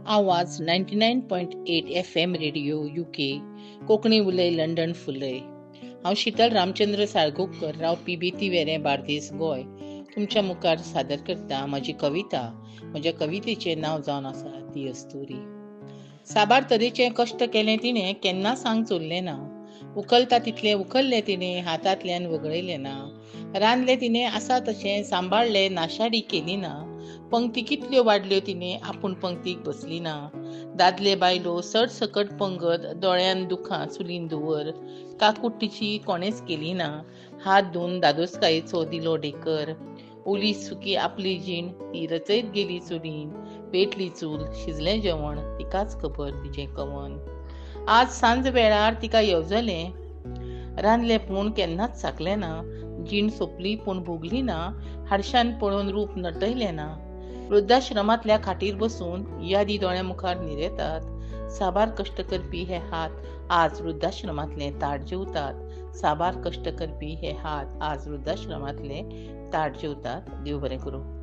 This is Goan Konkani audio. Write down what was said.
आवाज 99.8 FM radio UK, Konkani उलय लंडन फुलय. हांव शीतल रामचंद्र साळगांवकर, रावपी बेती वेरें, बार्देस, गोंय. तुमच्या मुखार सादर करता म्हजी कविता. म्हज्या कवितेचें नांव जावन आसा ती अस्तुरी. साबार तरेचे कश्ट केले तिणें, केन्ना सांग चोरलें ना. उखलता तितलें उखल्लें तिणें, हातांतल्यान वगळयलें ना. रांदलें तिणें आसा तशें, सांबाळ्ळें, नाशाडी केली ना. पंक्ती कितल्यो वाडल्यो तिणें, आपूण पंक्तीक बसली ना. दादले बायलो सट सकट पंगत, दोळ्यान दुखां चुलीन धुंवर. काकूट तिची कोणेच केली ना, हात धुवन दादोसकायेचो दिलो ढेकर. ओली सुकी आपली जीण ती रचयत गेली चुलीन. पेटली चूल, शिजलें जेवण, तिकाच खबर तिचें कवन. आज सांज वेळार तिका येवजलें, रांदलें पूण केन्नाच साकलें ना. जीण सोंपली पूण भोगली ना, हारशान पळोवन रूप नटयलें ना. वृद्धाश्रमांतल्या खाटीर बसून यादी दोळ्यां मुखार निरेतात. साबार कश्ट करपी हे हात आज वृद्धाश्रमांतलें ताट जेवतात. साबार कश्ट करपी हे हात आज वृद्धाश्रमांतलें ताट जेवतात. देव बरें करूं.